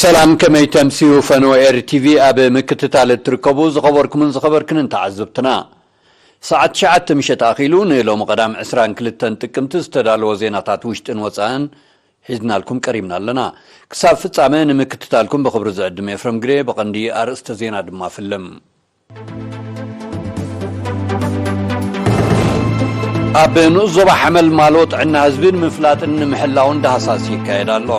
ሰላም፣ ከመይ ተምስዩ? ፈኖ ኤር ቲቪ ኣብ ምክትታል እትርከቡ ዝኸበርኩምን ዝኸበርክንን ተዓዘብትና፣ ሰዓት ትሽዓተ ምሸት ኣኺሉ ንሎሚ ቀዳም ዕስራን ክልተን ጥቅምቲ ዝተዳለወ ዜናታት ውሽጥን ወጻእን ሒዝናልኩም ቀሪብና ኣለና። ክሳብ ፍጻመ ንምክትታልኩም ብኽብሪ ዝዕድም ኤፍረም ግሬ፣ ብቐንዲ ኣርእስተ ዜና ድማ ፍልም። ኣብ ንኡስ ዞባ ሓመልማሎ ጥዕና ህዝቢ ንምፍላጥን ንምሕላውን ዳህሳስ ይካየድ ኣሎ።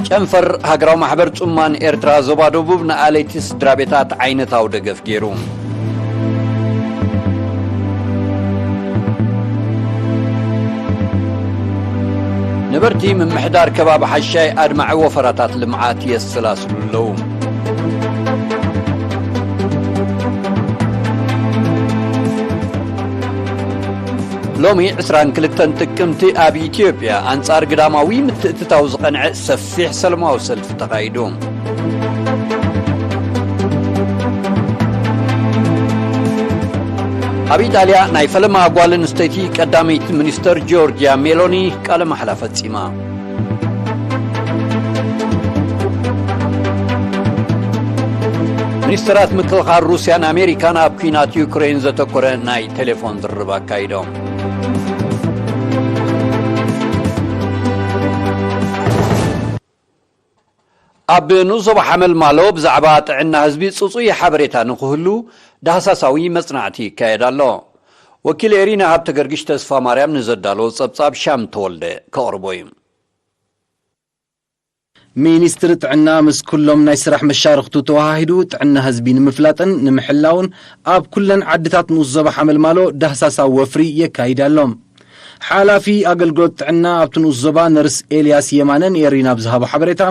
ጨንፈር ሃገራዊ ማሕበር ጽማን ኤርትራ ዞባ ደቡብ ንኣለይቲ ስድራ ቤታት ዓይነታዊ ደገፍ ገይሩ። ነበርቲ ምምሕዳር ከባቢ ሓሻይ ኣድማዒ ወፈራታት ልምዓት የሰላስሉ ኣለዉ። ሎሚ ዕስራን ክልተን ጥቅምቲ ኣብ ኢትዮጵያ ኣንጻር ግዳማዊ ምትእትታው ዝቐንዐ ሰፊሕ ሰላማዊ ሰልፊ ተኻይዱ። ኣብ ኢጣልያ ናይ ፈለማ ጓል ኣንስተይቲ ቀዳመይቲ ሚኒስተር ጆርጅያ ሜሎኒ ቃለ ማሕላ ፈጺማ። ሚኒስተራት ምክልኻል ሩስያን ኣሜሪካን ኣብ ኲናት ዩክሬን ዘተኮረ ናይ ቴሌፎን ዝርርብ ኣካይዶም። ኣብ ንኡስ ዞባ ሓመልማሎ ብዛዕባ ጥዕና ህዝቢ ጽጹይ ሓበሬታ ንኽህሉ ዳህሳሳዊ መጽናዕቲ ይካየድ ኣሎ። ወኪል ኤሪና ሃብተ ገርግሽ ተስፋ ማርያም ንዘዳለዎ ጸብጻብ ሻም ተወልደ ከቕርቦ እዩ። ሚኒስትሪ ጥዕና ምስ ኩሎም ናይ ስራሕ መሻርኽቱ ተወሃሂዱ ጥዕና ህዝቢ ንምፍላጥን ንምሕላውን ኣብ ኩለን ዓድታት ንኡስ ዞባ ሓመልማሎ ዳህሳሳዊ ወፍሪ የካይድ ኣሎ። ሓላፊ ኣገልግሎት ጥዕና ኣብቲ ንኡስ ዞባ ነርስ ኤልያስ የማነ ንኤሪና ኣብ ዝሃቦ ሓበሬታ፣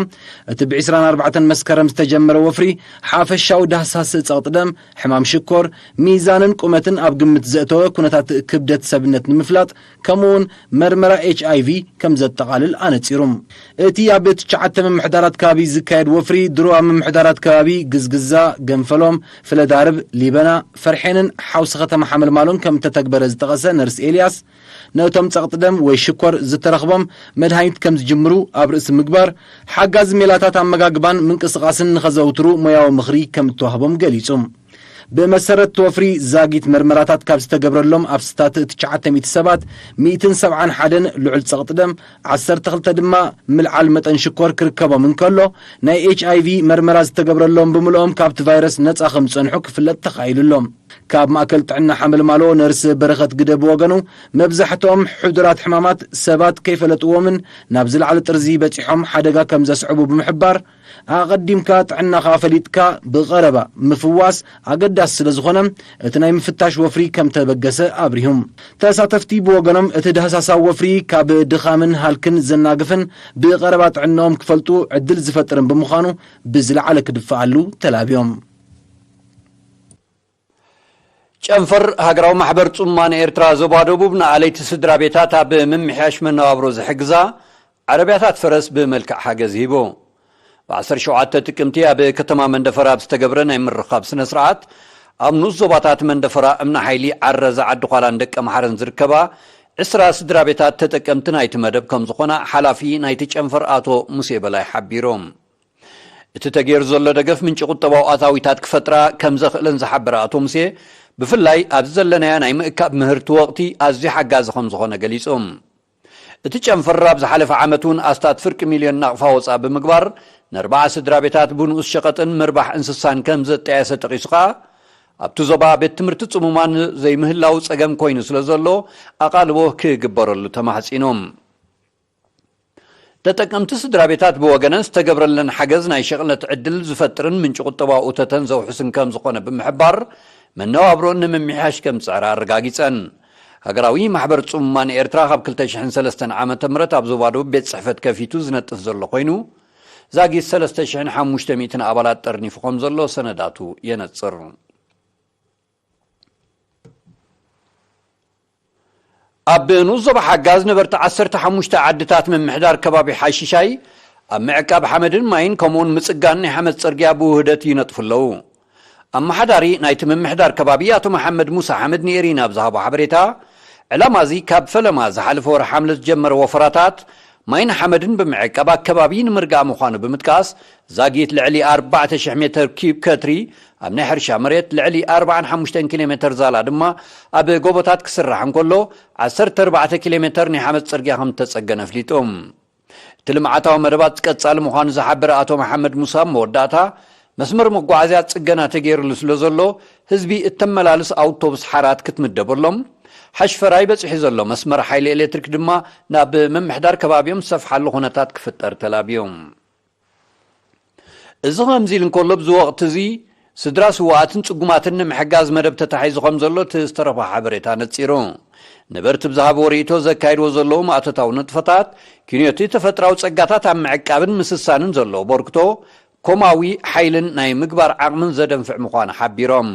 እቲ ብ ዕስራን ኣርባዕተን መስከረም ዝተጀመረ ወፍሪ ሓፈሻዊ ዳህሳስ ጸቕጢ ደም፣ ሕማም ሽኮር፣ ሚዛንን ቁመትን ኣብ ግምት ዘእተወ ኩነታት ክብደት ሰብነት ንምፍላጥ፣ ከምኡውን መርመራ ኤች ኣይ ቪ ከም ዘጠቓልል ኣነጺሩ። እቲ ኣብ ትሽዓተ ምምሕዳራት ከባቢ ዝካየድ ወፍሪ ድሮ ኣብ ምምሕዳራት ከባቢ ግዝግዛ፣ ገንፈሎም፣ ፍለዳርብ፣ ሊበና፣ ፈርሔንን ሓውሲ ከተማ ሓመልማሎን ከም እተተግበረ ዝጠቐሰ ነርስ ኤልያስ፣ ነቶም ጸቕጢ ደም ወይ ሽኮር ዝተረኽቦም መድሃኒት ከም ዝጅምሩ ኣብ ርእሲ ምግባር፣ ሓጋዚ ሜላታት ኣመጋግባን ምንቅስቓስን ንኸዘውትሩ ሞያዊ ምኽሪ ከም እተዋህቦም ገሊጹ። ብመሰረት እቲ ወፍሪ ዛጊት መርመራታት ካብ ዝተገብረሎም ኣብ ስታት ትሽዓተ ሚእቲ ሰባት፣ ሚእትን ሰብዓን ሓደን ልዑል ጸቕጢ ደም፣ ዓሰርተ ክልተ ድማ ምልዓል መጠን ሽኮር ክርከቦም እንከሎ፣ ናይ ኤች ኣይ ቪ መርመራ ዝተገብረሎም ብምልኦም ካብቲ ቫይረስ ነጻ ከም ዝጸንሑ ክፍለጥ ተኻኢሉ ኣሎ። ካብ ማእከል ጥዕና ሓመልማሎ ነርስ በረኸት ግደ ብወገኑ፣ መብዛሕትኦም ሕዱራት ሕማማት ሰባት ከይፈለጥዎምን ናብ ዝለዓለ ጥርዚ በጺሖም ሓደጋ ከም ዘስዕቡ ብምሕባር፣ ኣቐዲምካ ጥዕናኻ ፈሊጥካ ብቐረባ ምፍዋስ ኣገዳሲ ስለ ዝኾነ፣ እቲ ናይ ምፍታሽ ወፍሪ ከም ተበገሰ ኣብሪሁ። ተሳተፍቲ ብወገኖም፣ እቲ ዳህሳሳዊ ወፍሪ ካብ ድኻምን ሃልክን ዘናግፍን ብቐረባ ጥዕናኦም ክፈልጡ ዕድል ዝፈጥርን ብምዃኑ ብዝለዓለ ክድፈኣሉ ተላብዮም። ጨንፈር ሃገራዊ ማሕበር ጽማን ኤርትራ ዞባ ደቡብ ንኣለይቲ ስድራ ቤታት ኣብ ምምሕያሽ መነባብሮ ዝሕግዛ ዓረብያታት ፈረስ ብመልክዕ ሓገዝ ሂቡ። ብ ዓሰርተ ሸውዓተ ጥቅምቲ ኣብ ከተማ መንደፈራ ኣብ ዝተገብረ ናይ ምርኻብ ስነ ስርዓት፣ ኣብ ንኡስ ዞባታት መንደፈራ፣ እምነ ሓይሊ፣ ዓረዛ፣ ዓዲ ዃላን ደቀ መሓረን ዝርከባ ዕስራ ስድራ ቤታት ተጠቀምቲ ናይቲ መደብ ከም ዝኾና ሓላፊ ናይቲ ጨንፈር ኣቶ ሙሴ በላይ ሓቢሩ። እቲ ተገይሩ ዘሎ ደገፍ ምንጪ ቁጠባዊ ኣታዊታት ክፈጥራ ከም ዘኽእለን ዝሓበረ ኣቶ ሙሴ፣ ብፍላይ ኣብዚ ዘለናዮ ናይ ምእካብ ምህርቲ ወቕቲ ኣዝዩ ሓጋዚ ከም ዝኾነ ገሊጹ። እቲ ጨንፈር ኣብ ዝሓለፈ ዓመት እውን ኣስታት ፍርቂ ሚልዮን ናቕፋ ወጻእ ብምግባር፣ ንኣርባዓ ስድራ ቤታት ብንኡስ ሸቐጥን ምርባሕ እንስሳን ከም ዘጣየሰ ጠቒሱ ከኣ፣ ኣብቲ ዞባ ቤት ትምህርቲ ጽሙማን ዘይምህላው ጸገም ኮይኑ ስለ ዘሎ፣ ኣቓልቦ ክግበረሉ ተማሕጺኑ። ተጠቀምቲ ስድራ ቤታት ብወገነን ዝተገብረለን ሓገዝ ናይ ሸቕለት ዕድል ዝፈጥርን ምንጪ ቁጠባዊ እቶተን ዘውሕስን ከም ዝኾነ ብምሕባር፣ መነባብሮን ንምምሕያሽ ከም ዝጽዕራ ኣረጋጊጸን። ሃገራዊ ማሕበር ጽሙማን ኤርትራ ካብ ክልተ ሽሕን ሰለስተን ዓመተ ምህረት ኣብ ዞባ ደቡብ ቤት ጽሕፈት ከፊቱ ዝነጥፍ ዘሎ ኮይኑ፣ ዛጊት ሰለስተ ሽሕን ሓሙሽተ ሚእትን ኣባላት ጠርኒፉ ከም ዘሎ ሰነዳቱ የነጽር። ኣብ ንኡስ ዞባ ሓጋዝ ነበርቲ ዓሰርተ ሓሙሽተ ዓድታት ምምሕዳር ከባቢ ሓሺሻይ ኣብ ምዕቃብ ሓመድን ማይን ከምኡውን ምጽጋን ናይ ሓመድ ጽርግያ ብውህደት ይነጥፉ ኣለዉ። ኣመሓዳሪ ናይቲ ምምሕዳር ከባቢ ኣቶ መሓመድ ሙሳ ሓመድ ንኤሪና ኣብ ዝሃቦ ሓበሬታ፣ ዕላማ እዚ ካብ ፈለማ ዝሓለፈ ወርሒ ሓምለ ዝጀመረ ወፈራታት ማይን ሓመድን ብምዕቃብ ኣከባቢ ንምርጋእ ምዃኑ ብምጥቃስ፣ ዛጊት ልዕሊ ኣርባዕተ ሽሕ ሜተር ኪዩብ ከትሪ ኣብ ናይ ሕርሻ መሬት፣ ልዕሊ ኣርባዓን ሓሙሽተን ኪሎ ሜተር ዛላ ድማ ኣብ ጎቦታት ክስራሕ እንከሎ፣ ዓሰርተ ኣርባዕተ ኪሎ ሜተር ናይ ሓመድ ጽርግያ ከም እተጸገነ ኣፍሊጡ። እቲ ልምዓታዊ መደባት ቀጻሊ ምዃኑ ዝሓበረ ኣቶ መሓመድ ሙሳ፣ ኣብ መወዳእታ መስመር መጓዓዝያ ጽገና ተገይሩሉ ስለ ዘሎ፣ ህዝቢ እተመላልስ ኣውቶቡስ ሓራት ክትምደበሎም፣ ሓሽፈራይ በጺሑ ዘሎ መስመር ሓይሊ ኤሌክትሪክ ድማ ናብ ምምሕዳር ከባቢኦም ዝሰፍሓሉ ኩነታት ክፍጠር ተላብዩ። እዚ ከምዚ ኢሉ እንከሎ፣ ኣብዚ ወቕቲ እዚ ስድራ ስዉኣትን ጽጉማትን ንምሕጋዝ መደብ ተታሒዙ ከም ዘሎ እቲ ዝተረኽበ ሓበሬታ ነጺሩ። ነበርቲ ብዝሃብዎ ርእይቶ፣ ዘካይድዎ ዘለዉ ማእቶታዊ ንጥፈታት፣ ክንዮቲ ተፈጥራዊ ጸጋታት ኣብ ምዕቃብን ምስሳንን ዘለዎ በርክቶ፣ ኮማዊ ሓይልን ናይ ምግባር ዓቕምን ዘደንፍዕ ምዃኑ ሓቢሮም።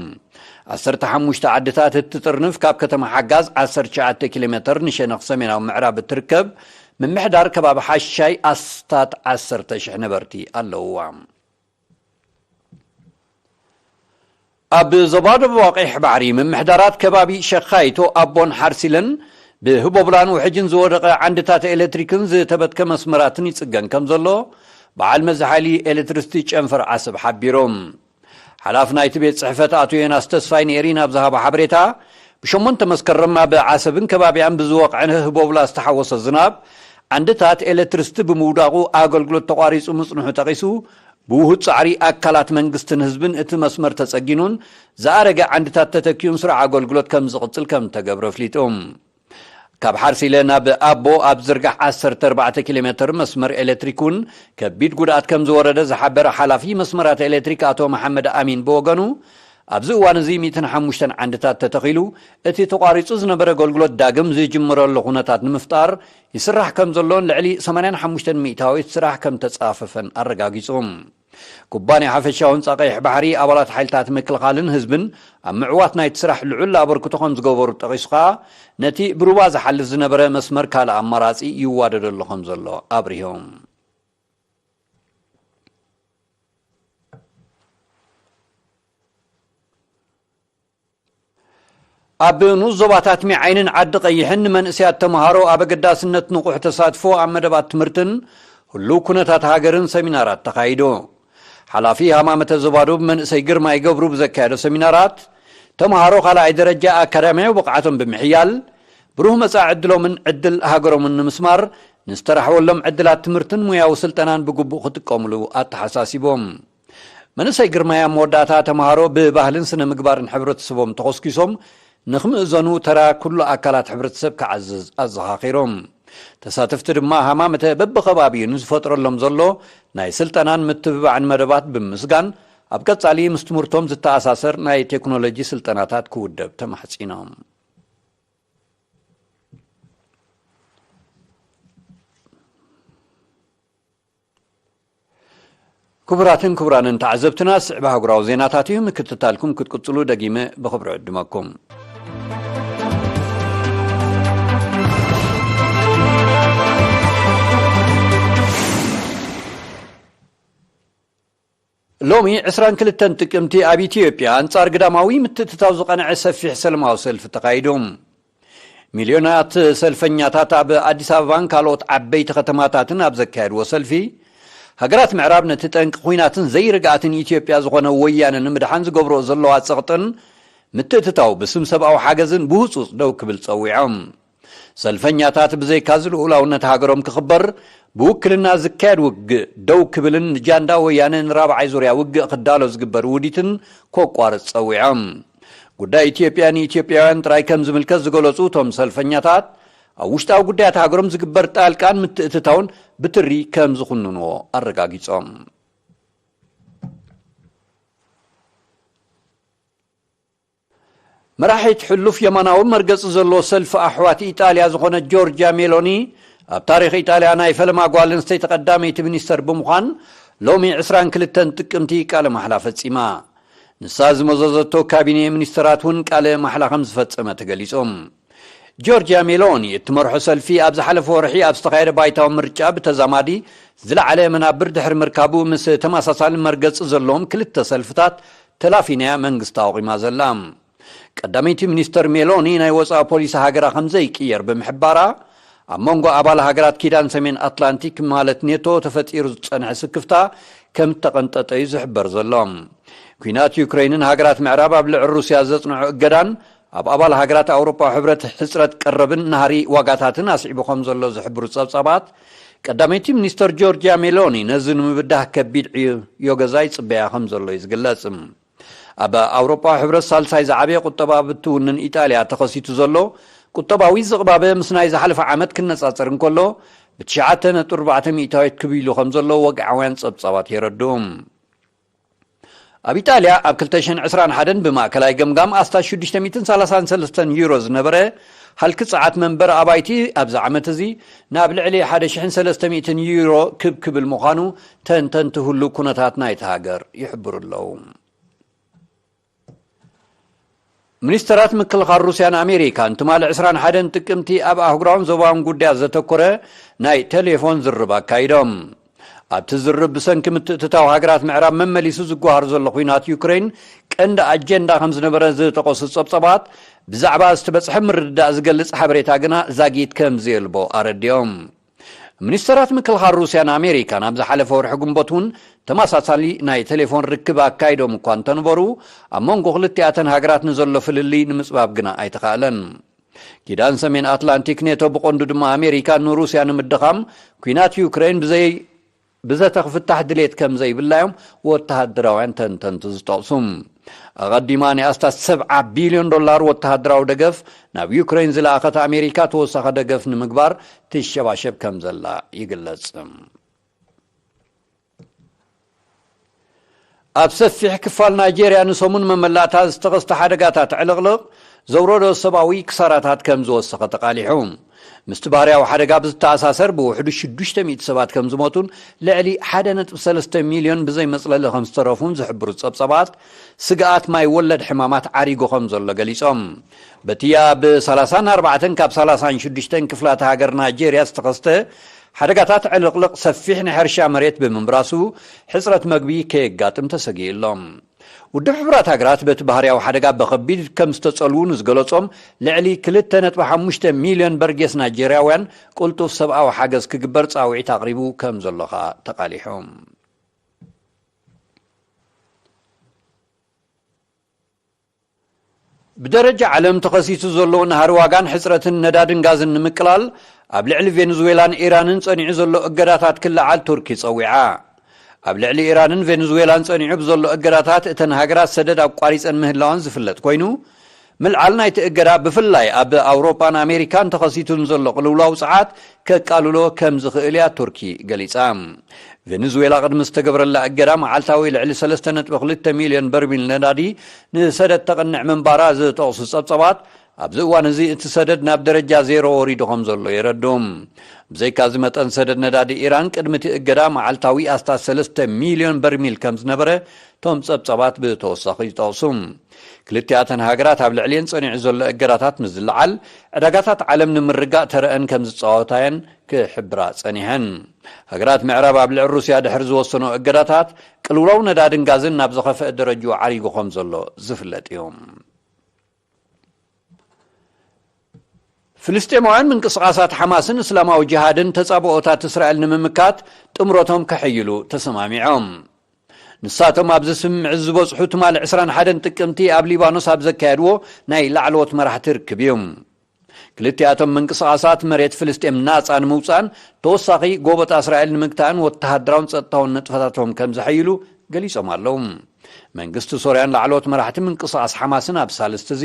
ዓሰርተ ሓሙሽተ ዓድታት እትጥርንፍ ካብ ከተማ ሓጋዝ ዓሰርተ ትሽዓተ ኪሎ ሜተር ንሸነኽ ሰሜናዊ ምዕራብ እትርከብ ምምሕዳር ከባቢ ሓሻይ ኣስታት ዓሰርተ ሽሕ ነበርቲ ኣለውዋ። ኣብ ዞባ ደቡብ ቀይሕ ባሕሪ ምምሕዳራት ከባቢ ሸኻይቶ ኣቦን ሓርሲለን ብህቦብላን ውሕጅን ዝወደቐ ዓንድታት ኤሌክትሪክን ዝተበትከ መስመራትን ይጽገን ከም ዘሎ በዓል መዚ ሓይሊ ኤሌክትሪሲቲ ጨንፈር ዓሰብ ሓቢሮም። ሓላፊ ናይቲ ቤት ጽሕፈት ኣቶ ዮናስ ተስፋይ ንኤሪና ኣብ ዝሃቦ ሓበሬታ፣ ብሸሞንተ መስከረም ኣብ ዓሰብን ከባቢኣን ብዝወቕዐ ህቦብላ ዝተሓወሰ ዝናብ ዓንድታት ኤሌክትሪሲቲ ብምውዳቑ ኣገልግሎት ተቋሪጹ ምጽንሑ ጠቒሱ፣ ብውሁድ ጻዕሪ ኣካላት መንግስትን ህዝብን እቲ መስመር ተጸጊኑን ዝኣረገ ዓንድታት ተተኪኡን ስሩዕ ኣገልግሎት ከም ዝቕጽል ከም እተገብረ ኣፍሊጡ። ካብ ሓርሲለ ናብ ኣቦ ኣብ ዝርጋሕ ዓሰርተ ኣርባዕተ ኪሎ ሜተር መስመር ኤሌክትሪክ እውን ከቢድ ጉድኣት ከም ዝወረደ ዝሓበረ ሓላፊ መስመራት ኤሌክትሪክ ኣቶ መሓመድ ኣሚን ብወገኑ፣ ኣብዚ እዋን እዚ ሚእትን ሓሙሽተን ዓንድታት ተተኺሉ፣ እቲ ተቋሪጹ ዝነበረ ኣገልግሎት ዳግም ዝጅምረሉ ኩነታት ንምፍጣር ይስራሕ ከም ዘሎን ልዕሊ ሰማንያን ሓሙሽተን ሚእታዊት ስራሕ ከም ተጻፈፈን ኣረጋጊጹ። ኩባንያ ሓፈሻዊ ህንጻ ቀይሕ ባሕሪ፣ ኣባላት ሓይልታት ምክልኻልን ህዝብን ኣብ ምዕዋት ናይቲ ስራሕ ልዑል ኣበርክቶ ከም ዝገበሩ ጠቒሱ ከኣ፣ ነቲ ብሩባ ዝሓልፍ ዝነበረ መስመር ካልእ ኣማራጺ ይዋደደሉ ከም ዘሎ ኣብሪሆም። ኣብ ንኡስ ዞባታት ሚዓይንን ዓዲ ቀይሕን ንመንእሰያት ተምሃሮ ኣብ ኣገዳስነት ንቑሕ ተሳትፎ ኣብ መደባት ትምህርትን ህሉው ኩነታት ሃገርን ሰሚናራት ተኻይዱ። ሓላፊ ሃማመተ ዞባ ደቡብ መንእሰይ ግርማይ ገብሩ ብዘካየዶ ሰሚናራት፣ ተምሃሮ ካልኣይ ደረጃ ኣካዳሚያዊ ብቕዓቶም ብምሕያል፣ ብሩህ መጻኢ ዕድሎምን ዕድል ሃገሮምን ንምስማር፣ ንዝተራሕወሎም ዕድላት ትምህርትን ሙያዊ ስልጠናን ብግቡእ ክጥቀሙሉ ኣተሓሳሲቦም። መንእሰይ ግርማይ ኣብ መወዳእታ፣ ተምሃሮ ብባህልን ስነ ምግባርን ሕብረተሰቦም ተኾስኪሶም ንኽምእዘኑ ተራ ኩሉ ኣካላት ሕብረተሰብ ክዓዝዝ ኣዘኻኺሮም። ተሳተፍቲ ድማ ሃማመተ በብኸባቢኡ ንዝፈጥረሎም ዘሎ ናይ ስልጠናን ምትብባዕን መደባት ብምምስጋን፣ ኣብ ቀጻሊ ምስ ትምህርቶም ዝተኣሳሰር ናይ ቴክኖሎጂ ስልጠናታት ክውደብ ተማሕጺኖም። ክቡራትን ክቡራንን ተዓዘብትና፣ ስዕብ ኣህጉራዊ ዜናታት እዩ። ምክትታልኩም ክትቅጽሉ ደጊመ ብኽብሪ ዕድመኩም። ሎሚ ዕስራን ክልተን ጥቅምቲ ኣብ ኢትዮጵያ ኣንጻር ግዳማዊ ምትእትታው ዝቐንዐ ሰፊሕ ሰላማዊ ሰልፊ ተኻይዱ። ሚልዮናት ሰልፈኛታት ኣብ ኣዲስ ኣበባን ካልኦት ዓበይቲ ከተማታትን ኣብ ዘካየድዎ ሰልፊ፣ ሃገራት ምዕራብ ነቲ ጠንቂ ኲናትን ዘይርግኣትን ኢትዮጵያ ዝኾነ ወያነ ንምድሓን ዝገብርኦ ዘለዋ ጸቕጥን ምትእትታው ብስም ሰብኣዊ ሓገዝን ብህጹጽ ደው ክብል ጸዊዖም። ሰልፈኛታት ብዘይካዚ ልኡላውነት ሃገሮም ክኽበር ብውክልና ዝካየድ ውግእ ደው ክብልን ንጃንዳ ወያነ ንራብዓይ ዙርያ ውግእ ክዳሎ ዝግበር ውዲትን ከቋርጽ ጸዊዖም። ጉዳይ ኢትዮጵያ ንኢትዮጵያውያን ጥራይ ከም ዝምልከት ዝገለጹ እቶም ሰልፈኛታት፣ ኣብ ውሽጣዊ ጉዳያት ሃገሮም ዝግበር ጣልቃን ምትእትታውን ብትሪ ከም ዝኹንንዎ ኣረጋጊጾም። መራሒት ሕሉፍ የማናዊ መርገጺ ዘለዎ ሰልፊ ኣሕዋት ኢጣልያ ዝኾነት ጆርጅያ ሜሎኒ፣ ኣብ ታሪኽ ኢጣልያ ናይ ፈለማ ጓል ኣንስተይቲ ቀዳመይቲ ሚኒስተር ብምዃን፣ ሎሚ ዕስራን ክልተን ጥቅምቲ ቃለ ማሕላ ፈጺማ። ንሳ ዝመዘዘቶ ካቢኔ ሚኒስተራት እውን ቃለ ማሕላ ከም ዝፈጸመ ተገሊጹ። ጆርጅያ ሜሎኒ እትመርሖ ሰልፊ፣ ኣብ ዝሓለፈ ወርሒ ኣብ ዝተኻየደ ባይታዊ ምርጫ ብተዛማዲ ዝለዓለ መናብር ድሕሪ ምርካቡ፣ ምስ ተመሳሳሊ መርገጺ ዘለዎም ክልተ ሰልፍታት ተላፊናያ መንግስታ ኣቑማ ዘላ። ቀዳመይቲ ሚኒስተር ሜሎኒ ናይ ወጻኢ ፖሊሲ ሃገራ ከም ዘይቅየር ብምሕባራ፣ ኣብ መንጎ ኣባል ሃገራት ኪዳን ሰሜን ኣትላንቲክ ማለት ኔቶ ተፈጢሩ ዝጸንሐ ስክፍታ ከም እተቐንጠጠ እዩ ዝሕበር ዘሎ። ኲናት ዩክሬንን ሃገራት ምዕራብ ኣብ ልዕሊ ሩስያ ዘጽንዖ እገዳን ኣብ ኣባል ሃገራት ኣውሮጳ ሕብረት ሕጽረት ቀረብን ናህሪ ዋጋታትን ኣስዒቡ ከም ዘሎ ዝሕብሩ ጸብጻባት፣ ቀዳመይቲ ሚኒስተር ጆርጅያ ሜሎኒ ነዚ ንምብዳህ ከቢድ ዕዮ ገዛ ይጽበያ ከም ዘሎ እዩ ዝግለጽ። ኣብ ኣውሮጳ ሕብረት ሳልሳይ ዝዓበየ ቁጠባ ብትውንን ኢጣልያ ተኸሲቱ ዘሎ ቁጠባዊ ዝቕባበ ምስ ናይ ዝሓለፈ ዓመት ክነጻጸር እንከሎ፣ ብትሽዓተ ነጥቢ ኣርባዕተ ሚእታዊት ክብ ኢሉ ከም ዘሎ ወግዓውያን ጸብጻባት የረድኡ። ኣብ ኢጣልያ ኣብ ክልተ ሽሕን ዕስራን ሓደን ብማእከላይ ገምጋም ኣስታት ሽዱሽተ ሚእትን ሰላሳን ሰለስተን ዩሮ ዝነበረ ሃልኪ ጸዓት መንበር ኣባይቲ ኣብዚ ዓመት እዚ ናብ ልዕሊ ሓደ ሽሕን ሰለስተ ሚእትን ዩሮ ክብ ክብል ምዃኑ ተንተንቲ ህሉው ኩነታት ናይቲ ሃገር ይሕብሩ ኣለዉ። ሚኒስተራት ምክልኻል ሩስያን ኣሜሪካን ትማሊ ዕስራን ሓደን ጥቅምቲ ኣብ ኣህጉራውን ዞባውን ጉዳያት ዘተኮረ ናይ ቴሌፎን ዝርርብ ኣካይዶም። ኣብቲ ዝርርብ ብሰንኪ ምትእትታው ሃገራት ምዕራብ መመሊሱ ዝጓሃር ዘሎ ኲናት ዩክሬን ቀንዲ ኣጀንዳ ከም ዝነበረ ዝጠቐሱ ጸብጸባት፣ ብዛዕባ ዝተበጽሐ ምርድዳእ ዝገልጽ ሓበሬታ ግና ዛጊት ከም ዘየልቦ ኣረዲኦም። ሚኒስተራት ምክልኻል ሩስያን ኣሜሪካን ኣብ ዝሓለፈ ወርሒ ግንቦት እውን ተመሳሳሊ ናይ ቴሌፎን ርክብ ኣካይዶም እኳ እንተነበሩ፣ ኣብ መንጎ ክልቲኣተን ሃገራት ንዘሎ ፍልልይ ንምጽባብ ግና ኣይተኻእለን። ኪዳን ሰሜን ኣትላንቲክ ኔቶ ብቐንዱ ድማ ኣሜሪካ ንሩስያ ንምድኻም ኲናት ዩክሬን ብዘይ ብዘተ ክፍታሕ ድሌት ከም ዘይብላ እዮም ወተሃደራውያን ተንተንቲ ዝጠቕሱ። ኣቐዲማ ናይ ኣስታት ሰብዓ ቢልዮን ዶላር ወተሃደራዊ ደገፍ ናብ ዩክሬን ዝለኣኸት ኣሜሪካ ተወሳኺ ደገፍ ንምግባር ትሸባሸብ ከም ዘላ ይግለጽ። ኣብ ሰፊሕ ክፋል ናይጄርያ ንሰሙን መመላእታ ዝተኸስተ ሓደጋታት ዕልቕልቕ ዘውረዶ ሰብኣዊ ክሳራታት ከም ዝወሰኸ ተቓሊሑ። ምስቲ ባህርያዊ ሓደጋ ብዝተኣሳሰር ብውሕዱ ሽዱሽተ ሚእቲ ሰባት ከም ዝሞቱን ልዕሊ ሓደ ነጥቢ ሰለስተ ሚልዮን ብዘይ መጽለሊ ከም ዝተረፉን ዝሕብሩ ጸብጸባት፣ ስግኣት ማይ ወለድ ሕማማት ዓሪጉ ከም ዘሎ ገሊጾም። በቲ ኣብ ሰላሳን ኣርባዕተን ካብ ሰላሳን ሽዱሽተን ክፍላት ሃገር ናይጄርያ ዝተኸስተ ሓደጋታት ዕልቕልቕ ሰፊሕ ናይ ሕርሻ መሬት ብምብራሱ፣ ሕጽረት መግቢ ከየጋጥም ተሰጊኡ ኣሎ። ውድብ ሕቡራት ሃገራት በቲ ባህርያዊ ሓደጋ ብኸቢድ ከም ዝተጸልዉ ንዝገለጾም ልዕሊ ክልተ ነጥቢ ሓሙሽተ ሚልዮን በርጌስ ናይጄርያውያን ቅልጡፍ ሰብኣዊ ሓገዝ ክግበር ጻውዒት ኣቕሪቡ ከም ዘሎ ኸኣ ተቓሊሑ። ብደረጃ ዓለም ተኸሲቱ ዘሎ ናህሪ ዋጋን ሕጽረትን ነዳድን ጋዝን ንምቅላል ኣብ ልዕሊ ቬኔዙዌላን ኢራንን ጸኒዑ ዘሎ እገዳታት ክለዓል ቱርኪ ጸዊዓ። ኣብ ልዕሊ ኢራንን ቬኔዙዌላን ጸኒዑ ብዘሎ እገዳታት እተን ሃገራት ሰደድ ኣቋሪጸን ምህላወን ዝፍለጥ ኮይኑ፣ ምልዓል ናይቲ እገዳ ብፍላይ ኣብ ኣውሮጳን ኣሜሪካን ተኸሲቱ ንዘሎ ቅልውላው ጸዓት ከቃልሎ ከም ዝኽእል እያ ቱርኪ ገሊጻ። ቬኔዙዌላ ቅድሚ ዝተገበረላ እገዳ መዓልታዊ ልዕሊ ሰለስተ ነጥቢ ክልተ ሚልዮን በርሚል ነዳዲ ንሰደድ ተቕንዕ ምንባራ ዝጠቕሱ ጸብጸባት፣ ኣብዚ እዋን እዚ እቲ ሰደድ ናብ ደረጃ ዜሮ ወሪዱ ከም ዘሎ የረድኡ። ብዘይካ እዚ መጠን ሰደድ ነዳዲ ኢራን ቅድሚ እቲ እገዳ መዓልታዊ ኣስታት ሰለስተ ሚልዮን በርሚል ከም ዝነበረ እቶም ጸብጸባት ብተወሳኺ ይጠቕሱ። ክልቲኣተን ሃገራት ኣብ ልዕሊኤን ጸኒዑ ዘሎ እገዳታት ምስ ዝለዓል፣ ዕዳጋታት ዓለም ንምርጋእ ተረአን ከም ዝጻወታየን ክሕብራ ጸኒሐን። ሃገራት ምዕራብ ኣብ ልዕሊ ሩስያ ድሕሪ ዝወሰኖ እገዳታት፣ ቅልውላው ነዳድን ጋዝን ናብ ዝኸፍአ ደረጅኡ ዓሪጉ ከም ዘሎ ዝፍለጥ እዩ። ፍልስጤማውያን ምንቅስቓሳት ሓማስን እስላማዊ ጅሃድን ተጻብኦታት እስራኤል ንምምካት ጥምረቶም ከሐይሉ ተሰማሚዖም። ንሳቶም ኣብዚ ስምምዕ ዝበጽሑ ትማሊ ዕስራን ሓደን ጥቅምቲ ኣብ ሊባኖስ ኣብ ዘካየድዎ ናይ ላዕለዎት መራሕቲ ርክብ እዩ። ክልቲኣቶም ምንቅስቓሳት መሬት ፍልስጤም ናጻ ንምውጻእን ተወሳኺ ጎበጣ እስራኤል ንምግታእን ወተሃደራውን ጸጥታውን ንጥፈታቶም ከም ዘሐይሉ ገሊጾም ኣለዉ። መንግስቲ ሶርያን ላዕለዎት መራሕቲ ምንቅስቓስ ሓማስን ኣብ ሳልስቲ እዚ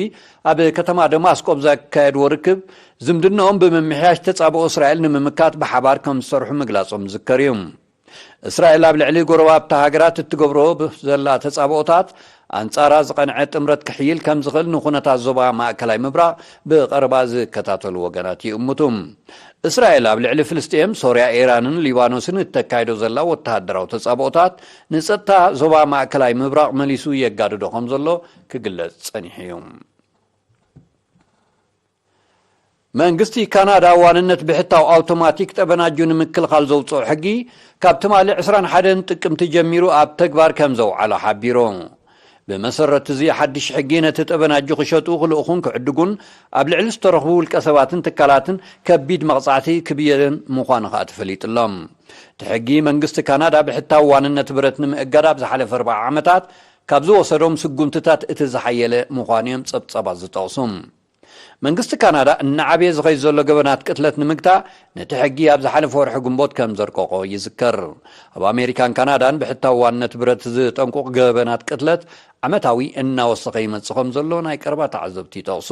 ኣብ ከተማ ደማስቆ ኣብ ዘካየድዎ ርክብ፣ ዝምድናኦም ብምምሕያሽ ተጻብኦ እስራኤል ንምምካት ብሓባር ከም ዝሰርሑ ምግላጾም ዝዝከር እዩ። እስራኤል ኣብ ልዕሊ ጎረባብታ ሃገራት እትገብሮ ዘላ ተጻብኦታት ኣንጻራ ዝቐንዐ ጥምረት ክሕይል ከም ዝኽእል ንኹነታት ዞባ ማእከላይ ምብራቕ ብቐረባ ዝከታተሉ ወገናት ይእምቱ። እስራኤል ኣብ ልዕሊ ፍልስጤም፣ ሶርያ፣ ኢራንን ሊባኖስን እተካይዶ ዘላ ወተሃደራዊ ተጻብኦታት ንጸጥታ ዞባ ማእከላይ ምብራቕ መሊሱ የጋድዶ ከም ዘሎ ክግለጽ ጸኒሑ እዩ። መንግስቲ ካናዳ ዋንነት ብሕታው ኣውቶማቲክ ጠበናጁ ንምክልኻል ዘውፅኦ ሕጊ ካብ ትማሊ ዕስራን ሓደን ጥቅምቲ ጀሚሩ ኣብ ተግባር ከም ዘውዓሎ ሓቢሩ። ብመሰረት እዚ ሓድሽ ሕጊ፣ ነቲ ጠበናጁ ክሸጡ፣ ክልእኹን ክዕድጉን ኣብ ልዕሊ ዝተረኽቡ ውልቀ ሰባትን ትካላትን ከቢድ መቕጻዕቲ ክብየን ምዃኑ ከኣ ተፈሊጡ ኣሎ። እቲ ሕጊ፣ መንግስቲ ካናዳ ብሕታዊ ዋንነት ብረት ንምእጋድ ኣብ ዝሓለፈ ኣርብዓ ዓመታት ካብ ዝወሰዶም ስጉምትታት እቲ ዝሓየለ ምዃኑ እዮም ጸብጻባት ዝጠቕሱ። መንግስቲ ካናዳ እናዓበየ ዝኸይድ ዘሎ ገበናት ቅትለት ንምግታእ፣ ነቲ ሕጊ ኣብ ዝሓለፈ ወርሒ ግንቦት ከም ዘርቀቖ ይዝከር። ኣብ ኣሜሪካን ካናዳን ብሕታዊ ዋንነት ብረት ዝጠንቁቕ ገበናት ቅትለት ዓመታዊ እናወሰኸ ይመጽእ ከም ዘሎ ናይ ቀረባ ተዓዘብቲ ይጠቕሱ።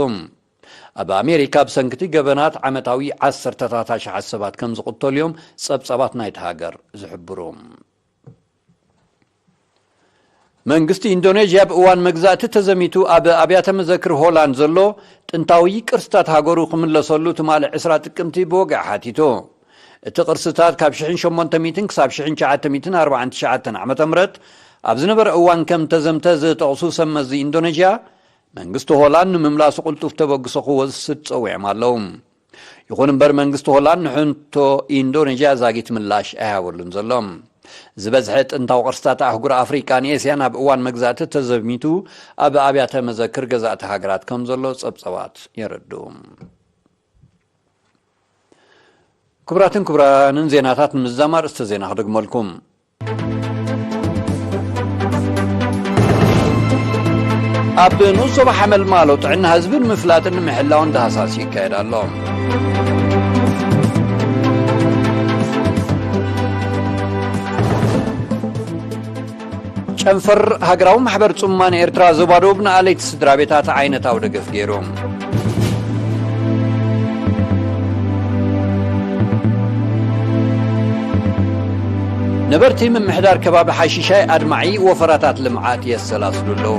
ኣብ ኣሜሪካ ብሰንክቲ ገበናት ዓመታዊ ዓሰርተታት ኣሽሓት ሰባት ከም ዝቕተሉ እዮም ጸብጻባት ናይቲ ሃገር ዝሕብሩ። መንግስቲ ኢንዶኔዥያ ብእዋን መግዛእቲ ተዘሚቱ ኣብ ኣብያተ መዘክር ሆላንድ ዘሎ ጥንታዊ ቅርስታት ሃገሩ ክምለሰሉ ትማሊ ዕስራ ጥቅምቲ ብወግዒ ሓቲቱ። እቲ ቅርስታት ካብ ሽሕን ሸሞንተ ሚእትን ክሳብ ሽሕን ትሽዓተ ሚእትን ኣርባዓን ትሽዓተን ዓመተ ምህረት ኣብ ዝነበረ እዋን ከም ተዘምተ ዝጠቕሱ ሰብ መዚ ኢንዶኔዥያ፣ መንግስቲ ሆላንድ ንምምላሱ ቅልጡፍ ተበግሶ ክወስድ ጸዊዖም ኣለዉ። ይኹን እምበር፣ መንግስቲ ሆላንድ ንሕንቶ ኢንዶኔዥያ ዛጊት ምላሽ ኣይሃበሉን ዘሎ። ዝበዝሐ ጥንታዊ ቅርስታት ኣህጉር ኣፍሪቃን ኤስያን ኣብ እዋን መግዛእቲ ተዘሚቱ ኣብ ኣብያተ መዘክር ገዛእቲ ሃገራት ከም ዘሎ ጸብጸባት የረድኡ። ክቡራትን ክቡራንን፣ ዜናታት ንምዝዛም ኣርእስተ ዜና ክደግመልኩም። ኣብ ንኡስ ዞባ ሓመልማሎ ጥዕና ህዝቢ ንምፍላጥን ንምሕላውን ዳህሳስ ይካየድ ኣሎ። ጨንፈር ሃገራዊ ማሕበር ጽሙማን ኤርትራ ዞባ ደቡብ ንኣለይቲ ስድራ ቤታት ዓይነታዊ ደገፍ ገይሩ። ነበርቲ ምምሕዳር ከባቢ ሓሺሻይ ኣድማዒ ወፈራታት ልምዓት የሰላስሉ ኣለዉ።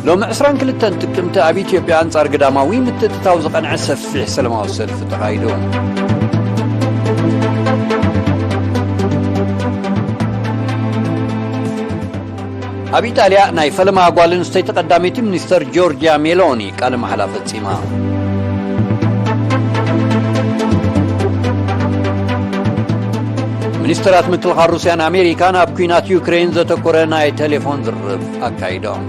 ሎሚ ዕስራን ክልተን ጥቅምቲ ኣብ ኢትዮጵያ ኣንጻር ግዳማዊ ምትእትታው ዝቐንዐ ሰፊሕ ሰላማዊ ሰልፊ ተኻይዱ። ኣብ ኢጣልያ ናይ ፈለማ ጓል ኣንስተይቲ ቀዳመይቲ ሚኒስተር ጆርጅያ ሜሎኒ ቃለ መሓላ ፈጺማ። ሚኒስተራት ምክልኻል ሩስያን ኣሜሪካን ኣብ ኲናት ዩክሬን ዘተኮረ ናይ ቴሌፎን ዝርርብ ኣካይዶም።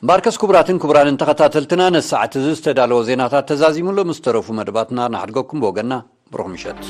እምበኣርከስ ክቡራትን ክቡራንን ተኸታተልትና፣ ነዚ ሰዓት እዚ ዝተዳለወ ዜናታት ተዛዚሙ ኣሎ። ምስ ተረፉ መደባትና ንሓድገኩም ብወገንና ብሩኽ ምሸት።